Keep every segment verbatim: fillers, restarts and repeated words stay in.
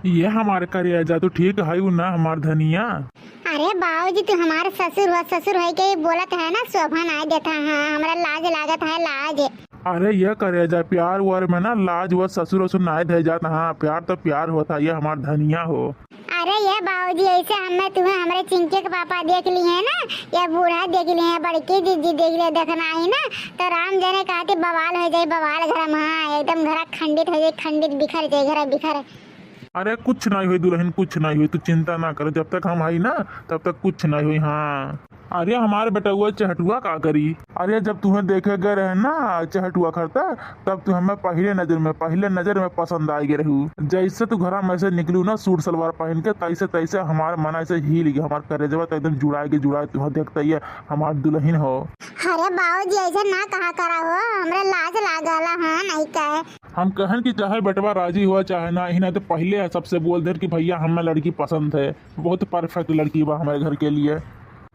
ये हमार करेजा, तू ठीक है ना हमार धनिया? अरे बाबूजी, तू हमार ससुर हो, ससुर होइके ही बोलत है ना, शोभा नाय देता है, हमरा लाज लागत है, लाज। अरे ये करेजा, प्यार व्यार में ना लाज व ससुर वसुर नाय धरे जात, हाँ, प्यार तो प्यार होता, ये हमार धनिया हो। अरे ये बाबूजी, ऐसे हमें तुम्हें हमरे चिंकी के पापा देख लिए हैं ना, ये बूढ़ा देख लिए हैं, बड़की जीजी देख लिए, देखना ही ना, तो राम जाने कहती बवाल हो जाए, बवाल घर में, हाँ, एकदम घर खंडित हो जाए, खंडित बिखर जाए, घर बिखर। अरे कुछ नहीं हुई दुल्हन, कुछ नहीं हुई, तू चिंता ना कर, जब तक हम हई ना तब तक कुछ नहीं हुई। हाँ, अरे हमार बेटउआ चहटुआ का करी? अरे जब तुम्हें देखे गए रहे ना चहटुआ खरता, तब तू हमें पहले नजर में, पहले नजर में पसंद आ गए रहू। जैसे तू घरा में से निकलू ना सूट सलवार पहन के, तैसे तैसे हमार मन ऐसे हिल गया, हमार करेजवा तो एकदम जुड़ा के जुड़ा, तुम्हें देखते ही हमार दुल्हन हो। अरे बाबूजी, ऐसे ना कहा करा हो, हमरा लाज लागला, हाँ, नहीं कहे। हम कहन कि चाहे बेटवा राजी हुआ चाहे ना, इन्हें तो पहले सबसे बोल दे कि भैया हमें लड़की पसंद है, बहुत परफेक्ट लड़की बा हमारे घर के लिए।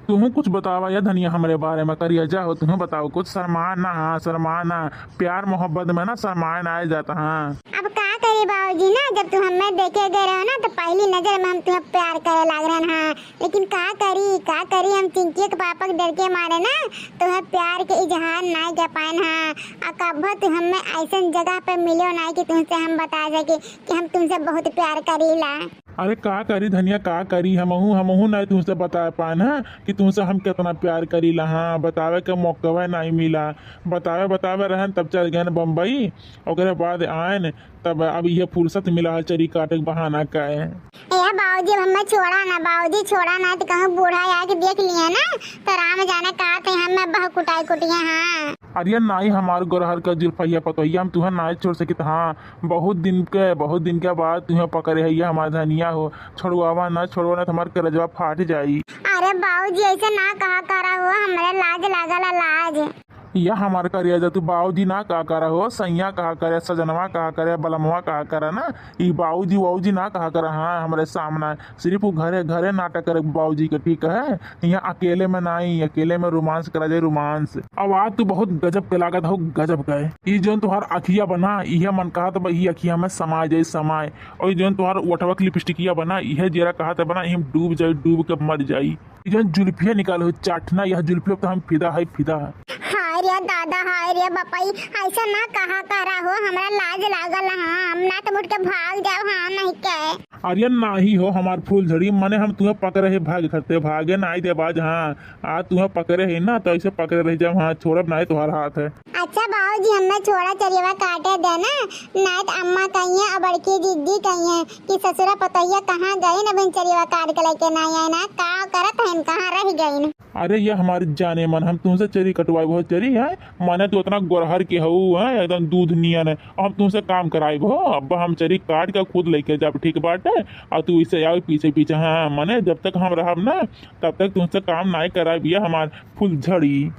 तुहूँ कुछ बतावा या धनिया हमरे बारे में, करिया जा हो, तुहूँ बताओ कुछ, शर्मा ना, हाँ, शर्मा ना, प्यार मोहब्बत में ना शर्माए ना आए जाता, हाँ। अब का करी बाबूजी ना, जब तू हमें देखे गए रहो ना तो पहली नजर में हम तुम्हें प्यार करे लाग रहे हैं, हाँ। लेकिन का करी, का करी, हम चिंकिया के पापा के डर के मारे ना तुम्हें प्यार के इजहार ना कर पाएन, हाँ। आ कब्बो तू हमें ऐसन जगह पे मिलो ना कि तुमसे हम बता सके कि हम तुमसे बहुत प्यार करीला। अरे का करी धनिया, का करी, हमहू, हमहू नाहीं तुमसे बता पाएन, हाँ, कि तुमसे हम कितना प्यार करीला, हाँ, बतावे के मौकवा नाहीं मिला, बतावे, बतावे रहन तब चल गए बम्बई, ओकरे बाद आएन तब अब इहे फुर्सत मिला है चरी काटे के बहाना का है। ए बाबूजी, अब हमें छोड़ा ना बाबूजी, छोड़ा ना, तो कहूँ बूढ़ा आके देख लिए ना, तो राम जाने का थे हमें बहु कुटाई कुटिया, हाँ। अरे नाई हमार गोरहर का जुल्फैया पतोहिया, हम तुहे नाई छोड़ सकित, हाँ। बहुत दिन के, बहुत दिन के बाद तुहे पकड़े है ये हमार धनिया हो, छोड़वावा ना, छोड़वा ना तो हमार करेजवा फाट जाई। अरे बाबूजी, ऐसे ना कहा करा हो, हमरे लाज लागल है, लाज। या हमार करेजा, तू बाबूजी ना कहा करा हो, सैया कहा करे, सजनवा कहा करे, बलमवा कहा करे ना, ई बाबूजी वाऊजी ना कहा करा। हाँ, हमरे सामने सिर्फ वो घरे घरे नाटक करे बाबूजी के, ठीक है? यहाँ अकेले में नाई, अकेले में रोमांस करा जाए, रोमांस। अब आज तू बहुत गजब के लागत हो, गजब के। ई जौन तुहार अखिया बना, इहे मन कहत बा, ई अखिया में समा जाए, समाए। और ई जौन तुहार ओठवा के लिपस्टिकिया बना, इहे जेरा कहत बना, इहे में डूब जाए, डूब के मर जाई। ई जौन जुल्फिया निकाल हो चाटना, यह जुल्फिया पे तो हम फिदा है, फिदा है। हाय रे दादा, हाय रे बपई, ऐसा ना कहा करा हो, हमरा लाज लागल, हाँ, हम ना तो मुड़ के भाग जाओ, हाँ, नहीं के। अरे नाही हो हमार फूलझड़ी, मने हम तुहे पकड़े है भाग खरते, भागे नाई देब आज, हाँ, आज तुहे पकड़े है ना, तो ऐसे पकड़े रह जाओ, हाँ, छोड़ब नाई तुहार हाथ है। अच्छा बाबूजी, हमें छोड़ा चरियवा काटे दे ना, नाई तो अम्मा कहिए और बड़की दीदी कहिए कि ससुरा पतोहिया कहाँ गई न, बिन चरियवा काट के लेके ना आए ना, का करत है, कहाँ रह गई न? अरे ये हमारे जाने मन, हम तुमसे चरी कटवाए बहुत चरी है, माने तू इतना गोरहर के हऊ है, एकदम दूध नियन है, हम तुमसे काम कराए हो। अब हम चरी काट के खुद लेके जाब, ठीक बाटे, और तू इसे आओ पीछे पीछे, हाँ, माने जब तक हम रहब ना, तब तक तुमसे काम नाई कराए, ये हमार फुलझड़ी।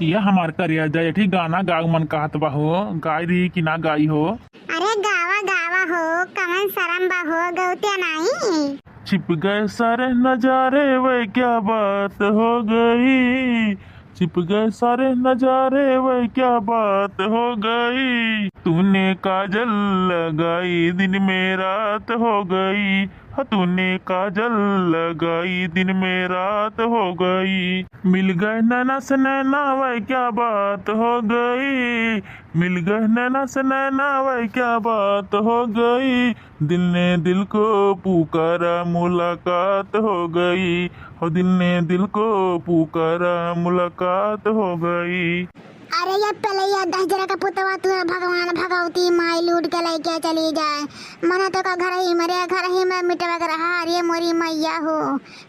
ये हमार करेजा, ये ठीक गाना गाव मन कहत बा हो, गाई रही कि ना गाई हो? अरे गावा गावा हो, कवन शरम बा हो, गौतिया नाई। छिप गए सारे नजारे, वे क्या बात हो गई, छिप गए सारे नजारे, वे क्या बात हो गई, तूने काजल लगाई, दिन में रात हो गई, हाँ, तूने काजल लगाई, दिन में रात हो गई। मिल गए नैना से नैना, वह क्या बात हो गई। मिल गए नैना से नैना, वह क्या बात हो गई। दिल ने दिल को पुकारा, मुलाकात हो गई। हो, दिल ने दिल को पुकारा, मुलाकात हो गई। अरे ये पलैया दहिजरा का पुतवा, तू भगवान भगवती माई लूट के लेके चली जाए। मने तो का घर ही मरे, घर ही में मिटवा के रहा। अरे मोरी मैया हो,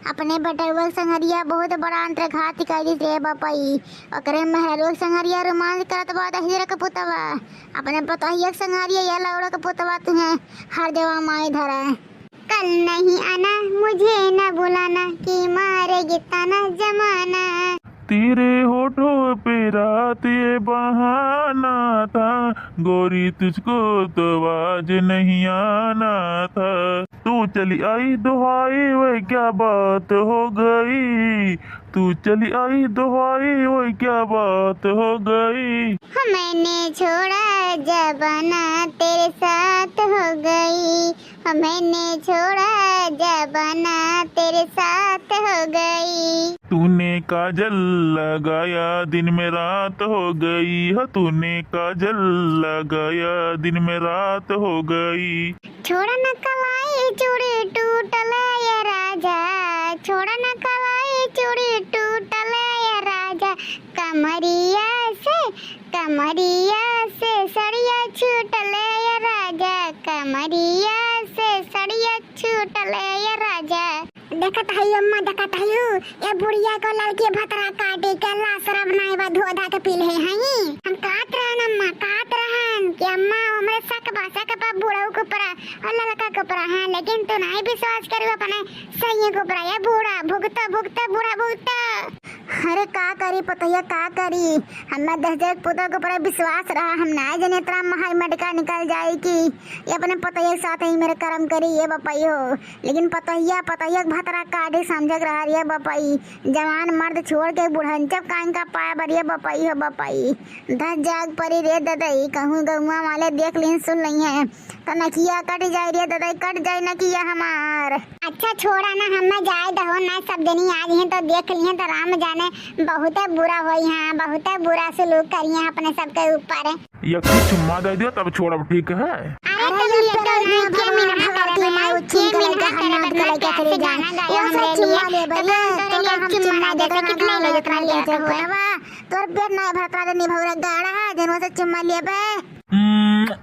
अपने बेटवा के संगरिया बहुत बड़ा अंतरघात कर दी रे बपई। ओकरे मेहररुआ के संगरिया रोमांस करत बा दहिजरा का पुतवा। अपने पतोहिया के संगरिया ये लौड़ा का पुतवा तुहे हर देवा माई धरे। कल नहीं आना, मुझे न बुलाना, कि मारेगी ताना जमाना। तेरे होठों पे रात ये बहाना था, गोरी तुझको तो आज नहीं आना था। तू चली आई दुहाई, वह क्या बात हो गई। तू चली आई दुहाई, वह क्या बात हो गई। मैंने छोड़ा जमाना, तेरे साथ हो गई। मैंने छोड़ा जमाना तेरे साथ हो गई। तूने काजल लगाया दिन में रात हो गई, हो तूने काजल लगाया दिन में रात हो गई। छोड़ा न कलाई चूड़ी टूटल ये राजा, छोड़ा न कलाई चूड़ी टूटल ये राजा, कमरिया से, कमरिया से सड़िया छूटल ये राजा, कमरिया से सड़िया छूटल ये राजा। देखत हई अम्मा, देखत हई, ए बुढ़िया को लड़की भतरा काटी के लाशरम नाई बा धोधा के पी ले हई। हम कहत रहन अम्मा, कहत रहन कि अम्मा हमरे शक बा, शक बा बुढ़ऊ के ऊपर और लड़का के ऊपर, हाँ, लेकिन तू नाई विश्वास करू अपने सही के ऊपर। ए बूढ़ा भुगता भुगता बूढ़ा भुगता। अरे का करी पतोहिया, का करी? हमें दस हजार के पुतोह के ऊपर विश्वास रहा, हम नाई जाने इतना महर मटका निकल जाई कि ये अपने पतोहिया के साथ ही मेरे कर्म करी, ये बपई हो। लेकिन पतोहिया, पतोहिया के भतरा काटी समझक रहा रे बपई। जवान मर्द छोड़ के बुढ़न जब कान का पाए बरिए बपई हो बपई। दस जाग परी रे ददई, कहूँ गौवा वाले देख लिहन सुन लिहन। तो नकिया कट जाए रे ददई, कट जाए नकिया हमार। अच्छा छोड़ा ना, हमें जाए दहो ना, सब जनी आज हैं तो देख लिहन तो राम जाने बहुते बुरा होई, हाँ बहुते बुरा सलूक करिए अपने सबके ऊपर। यक्की चुम्मा दे दियो तब छोड़ब, ठीक है? अरे अरे तो ये ये तो नहीं, के मिनहा भगवती करे माई बा, उच्छिन के लइका हन्नाट के लइका करे जाए। गाना गायो वो सब हमरे चुम्मा लिए। ले तो बरिए, तोरा तो लिए हम चुम्मा चुम्मा दे दे, देते कितना ले जतना ले जात हो। तोर पेट ना भरत राजा निभौरा गाड़ा है, जन वो से चुम्मा लेबे। हम्म,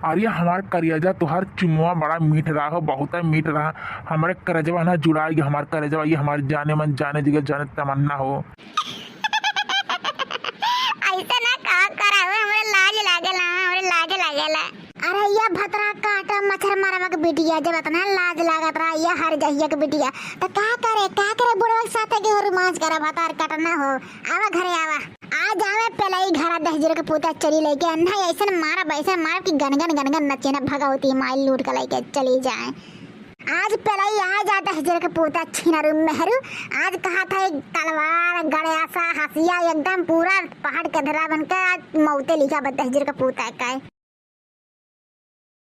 अरे हमार करेजा, तोहार चुम्मा बड़ा मीठ रहा हो, बहुत मीठ रहा। हमारे करेजवा ना जुड़ा गया, हमार करेजवा, ये हमार जाने मन, जाने जिगर, जाने तमन्ना हो। ऐसे ना का करा हो, हमरे लाज लागेला, हमरे लाज लागेला। अरे ये भतरा काटा मच्छर मारवा के बिटिया, जब इतना लाज लागत रहा ये हर जहिया के बिटिया, तो का करे, का करे बुढ़वा के साथ के रोमांस करा, भतार काटा ना हो। आवा घरे आवा। आज आवे पेलाई घरा दहिजर के पूता चली लेके, अन्हा ऐसन मारब, ऐसन मारब कि गनगन गनगन नचे ना भगवती माई लूट के लेके चली जाए। आज पेलाई आ जा दहिजर के पूता छिनरू मेहरू। आज कहा था एक तलवार, गड़ासा, हसिया एकदम पूरा पहाड़ के धरा बन के आज मौते लिखा बा दहिजर के पूता का।